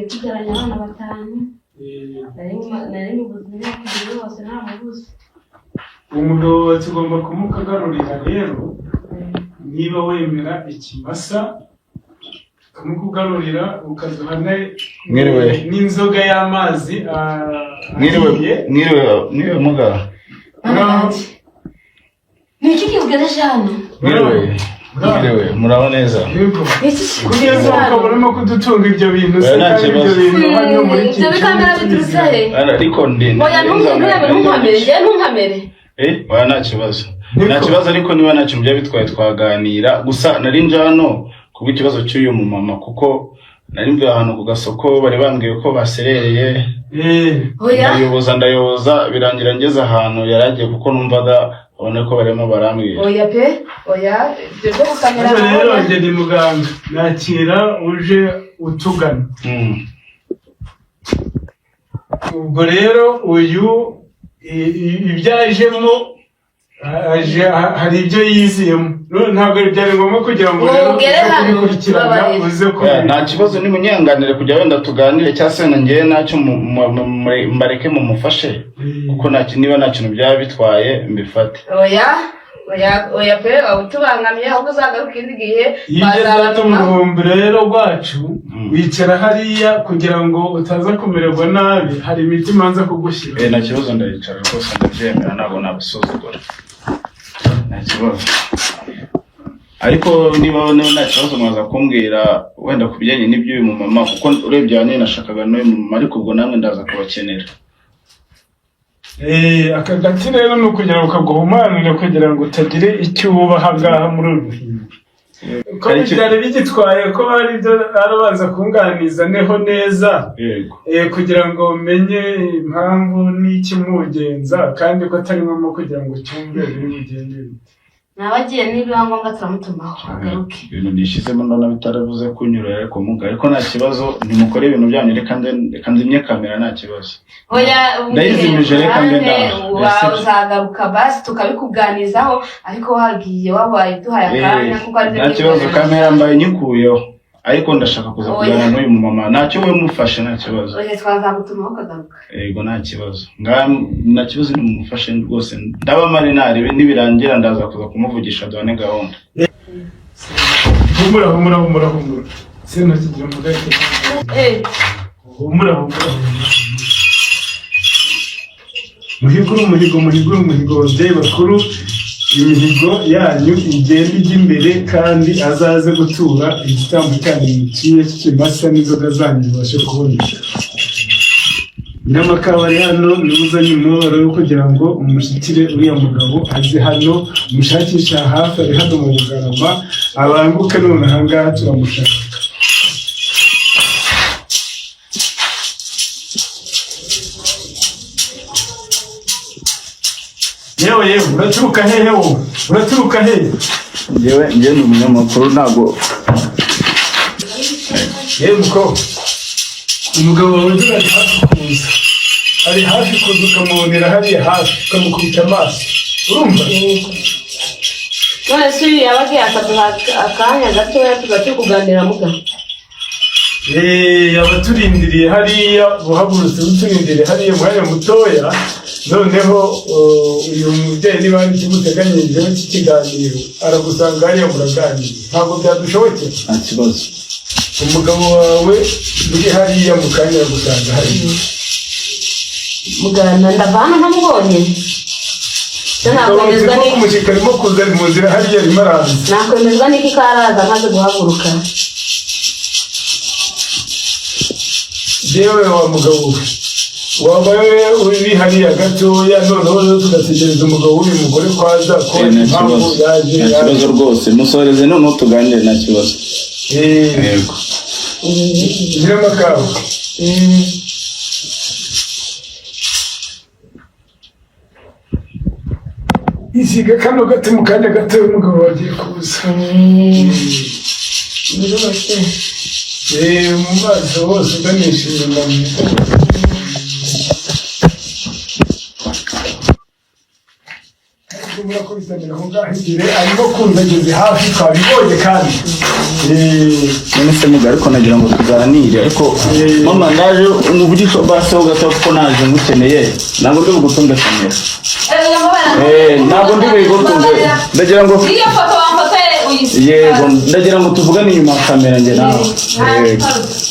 Tubyaranye abana batanu. Nari mubuze imyaka 2 yose ntamubuze. Umugabo wawe tugomba kumukagarurira rero, niba wemera ikimasa tukamukugarurira, ukaduha Mwiriwe. n'inzoga y'amazi Mwiriwe. ahiye. Mwiriwe, mwiriwe muga. Mwana wanjye, ni iki kikugejeje hano? Mwiriwe, mwiriwe, muraho neza? Yego. Ni iki Kugeza kikugejeje ubu hano? ukaba urimo kudutunga ibyo bintu se? Oya, nta Kandi ibyo kibazo. bintu hano muri iki Ibyo bikamera biturutse he? Ariko ndi Oya, ntunkamere, njyewe ntunkamere. Eh, oya, nta kibazo. Niko. Nta kibazo, ariko niba nta kintu byaba bitwaye twaganira. Gusa nari nje hano kubw'ikibazo cy'uyu mumama, kuko nari mvuye ahantu ku gasoko, bari bambwiye ko baserereye. Oya. Ndayoboza, ndayoboza, birangira ngeze ahantu yari agiye, kuko numvaga abona ko barimo barambwira. Oya pe, oya, ibyo byo gukamera. Hano rero njye ni muganga, nakira uje utugana. Ubwo rero uyu ibyo ajemo, hari ibyo yiziyemo. None ntabwo byari ngombwa kugira ngo rero Ugere uze hano, kubikurikirana, tubabarire. uze Oya, nta kibazo, nimunyanganire kujya wenda tuganire, cyangwa se wenda ngewe ntacyo mbareke mumufashe, kuko niba nta kintu byaba bitwaye mbifate. Oya, oya, oya pe, waba utubangamiye, ahubwo uzagaruka ikindi gihe. Iyo ugeze hano mu Twazabatumaho. ruhumbi rero rwacu, wicara hariya kugira ngo utaza kumererwa nabi, hari imiti imanza kugushyira. Eh, nta kibazo, ndayicara rwose, ndabyemera, ntabwo nabasuzugura, nta kibazo. Ariko niba nta kibazo mwaza kumbwira wenda ku bijyanye n'iby'uyu mumama, kuko urebye ahanini nashakaga n'uyu mumama, ariko ubwo namwe ndaza kubakenera. Eh, aka gati rero ni ukugira ngo kaguhumanure, kugira ngo utagira icyo uba aha ngaha muri uru ruhimbi, ko byari bigitwaye ko hari ibyo arabanza kunganiza neho neza. Yego. Kugira ngo menye impamvu n'ikimugenza, kandi ko atari ngombwa kugira ngo cyumve biri bugende bite. Nabagiye, nibiba ngombwa turamutumaho agaruke. Ibintu nishyizemo ndabona bitarabuze kunyura, ariko muga, ariko nta kibazo, ntimukore ibintu byanyu, reka nzimye kamera, nta kibazo. Oya. Ndayizimije, reka mbe ndaho. Uzagaruka basi tukabikuganizaho, ariko wagiye wabaye duhaye akanya, kuko aribyo Nta kibazo, by'ingenzi. kamera mbaye nyikuyeho, ariko ndashaka kuza Oya. kuganira n'uyu mumama. Ntacyo, we mufashe, nta kibazo. Oya, twazagutumaho ukagaruka. Yego, nta kibazo, nta kibazo, nimumufashe rwose, ndaba mari narebe, nibirangira ndaza kuza kumuvugisha duhane gahunda. Humura, humura, humura, humura, sintukigira umugarike. Humura, humura, humura. Muhigure umuhigo, muhigure umuhigo, ababyeyi bakuru, imihigo yanyu igenda ijya imbere, kandi azaze gutura igitambo cyanyu muciye cy'ikimasa n'inzoga zanyu zibashe kuboneka. Nyamakaba ari hano, niba uzanye umubabaro wo kugira ngo umushyikire uriya mugabo, aze hano, umushakisha hafi, ari hano mu Bugarama, abanguke none aha ngaha turamushaka. Yewe, yewe, uraturuka hehe wowe? Uraturuka hehe? Njyewe ni umunyamakuru, ntabwo Yewe mukobwa, umugabo wawe dore ari hafi kuza, ari hafi kuza, ukamubonera hariya hafi, ukamukubita amaso, urumva? None se uyu yaba agiye akaduha akanya gatoya tuba turi kuganira, muga? Eh, abaturindiriye hariya, buhagurutse buturindiriye hariya umwanya mutoya. Noneho uyu mubyeyi niba hari ikimuteganyirijeho cy'ikiganiro, aragusanga hariya muraganira. Ntabwo byadushobokera. Nta kibazo. Umugabo wawe uri hariya mu kanya aragusanga hariya. Mugana, ndava hano ntamubonye se? Nakwemezwa Turimo n'iki? kumushyika, arimo kuza, ari mu nzira hariya, arimo araza. Nakwemezwa n'iki ko araza amaze guhaguruka? Yewe wa mugabo we, waba we uri hariya gatoya, noneho rero tugategereza umugabo w'uyu mugore ko aza, ko Eh, nta impamvu kibazo. yaje. Nta kibazo rwose, musoreze noneho tuganire, nta kibazo. Yego. Nyiramakawa. Isiga kano gato, mu kanya gato umugabo wagiye kuza. Biroroshye. Eh, mu maso hose uganisha inyuma mu murakubitanira aho ngaho imbere, arimo kuza, ageze hafi, twabibonye kandi. None se muga, ariko nagira ngo tuganire, ariko mama, ndaje umuvugisho basi ho gato, kuko naje ngukeneye. Ntabwo ndi bugutunge kamera. Ntabwo ndi bugutunge, ndagira ngo Iyo foto wamfotoye uyisiga. Yego, ndagira ngo tuvugane inyuma ya kamera njye nawe. Yego.